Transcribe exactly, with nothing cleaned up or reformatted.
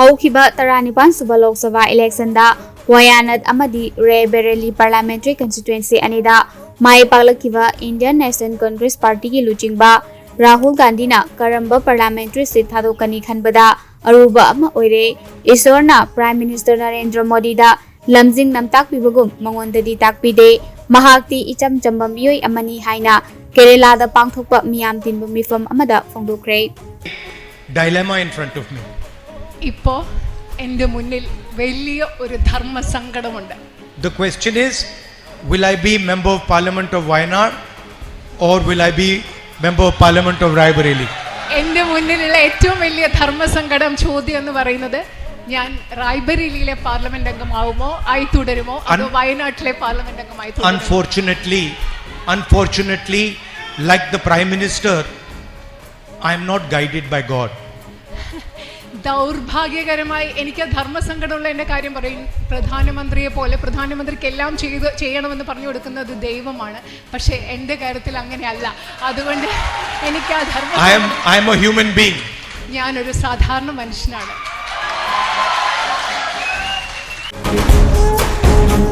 ꯍꯧꯈꯤꯕ ꯇꯔꯥꯅꯤꯄꯥꯟ ꯁꯨꯕ ꯂꯣꯛ ꯁꯚꯥ ꯏꯂꯦꯛꯁꯟꯗ ꯋꯥꯌꯥꯅꯥꯗ ꯑꯃꯗꯤ ꯔꯦꯕꯔꯦꯂꯤ ꯄꯥꯔꯂꯤꯌꯥꯃꯦꯟꯇꯔꯤ ꯀꯟꯁꯇꯤꯇ꯭ꯋꯦꯟꯁꯤ ꯑꯅꯤꯗ ꯃꯥꯏ ꯄꯥꯛꯂꯛꯈꯤꯕ ꯏꯟꯗꯤꯌꯟ ꯅꯦꯁꯅꯦꯜ ꯀꯪꯒ꯭ꯔꯦꯁ ꯄꯥꯔꯇꯤꯒꯤ ꯂꯨꯆꯤꯡꯕ ꯔꯥꯍꯨꯜ ꯒꯥꯟꯙꯤꯅ ꯀꯔꯝꯕ ꯄꯥꯔꯂꯤꯌꯥꯃꯦꯟꯇꯔꯤ ꯁꯤꯠ ꯊꯥꯗꯣꯛꯀꯅꯤ ꯈꯟꯕꯗ ꯑꯔꯨꯕ ꯑꯃ ꯑꯣꯏꯔꯦ꯫ ꯏꯁꯣꯔꯅ ꯄ꯭ꯔꯥꯏꯝ ꯃꯤꯅꯤꯁꯇꯔ ꯅꯔꯦꯟꯗ꯭ꯔ ꯃꯣꯗꯤꯗ ꯂꯝꯖꯤꯡ ꯂꯝꯇꯥꯛꯄꯤꯕꯒꯨꯝ ꯃꯉꯣꯟꯗꯗꯤ ꯇꯥꯛꯄꯤꯗꯦ꯫ ꯃꯍꯥꯛꯇꯤ ꯏꯆꯝ ꯆꯝꯕ ꯃꯤꯑꯣꯏ ꯑꯃꯅꯤ ꯍꯥꯏꯅ ꯀꯦꯔꯦꯂꯥꯗ ꯄꯥꯡꯊꯣꯛꯄ ꯃꯤꯌꯥꯝ ꯇꯤꯟꯕ ꯃꯤꯐꯝ ꯑꯃꯗ ꯐꯣꯡꯗꯣꯛꯈ꯭ꯔꯦ꯫ Dilemma in front of me. ഇപ്പോൾ എൻ്റെ മുന്നിൽ വലിയ ഒരു ധർമ്മസങ്കടമുണ്ട്. The question is, will I be member of parliament of Wayanad or will I be member of parliament of Raebareli? എൻ്റെ മുന്നിലുള്ള ഏറ്റവും വലിയ ധർമ്മസങ്കടം, ചോദ്യം എന്ന് പറയുന്നത്, ഞാൻ റായ്ബറേലിയിലെ പാർലമെന്റ് അംഗമാവുമോ, ആയി തുടരുമോ, അതോ അൻ- വയനാട്ടിലെ പാർലമെന്റ് അംഗമായി തുടരുമോ? Unfortunately, unfortunately, like the Prime Minister, I am not guided by God. ദൗർഭാഗ്യകരമായി, എനിക്ക് ധർമ്മസങ്കടമുള്ള, എൻ്റെ കാര്യം പറയും, പ്രധാനമന്ത്രിയെ പോലെ, പ്രധാനമന്ത്രിക്ക് എല്ലാം ചെയ്ത് ചെയ്യണമെന്ന് പറഞ്ഞു കൊടുക്കുന്നത് ദൈവമാണ്. പക്ഷേ എൻ്റെ കാര്യത്തിൽ അങ്ങനെയല്ല. അതുകൊണ്ട് എനിക്ക് ആ ധർമ്മ I am, I am a human being. ഞാനൊരു സാധാരണ മനുഷ്യനാണ്.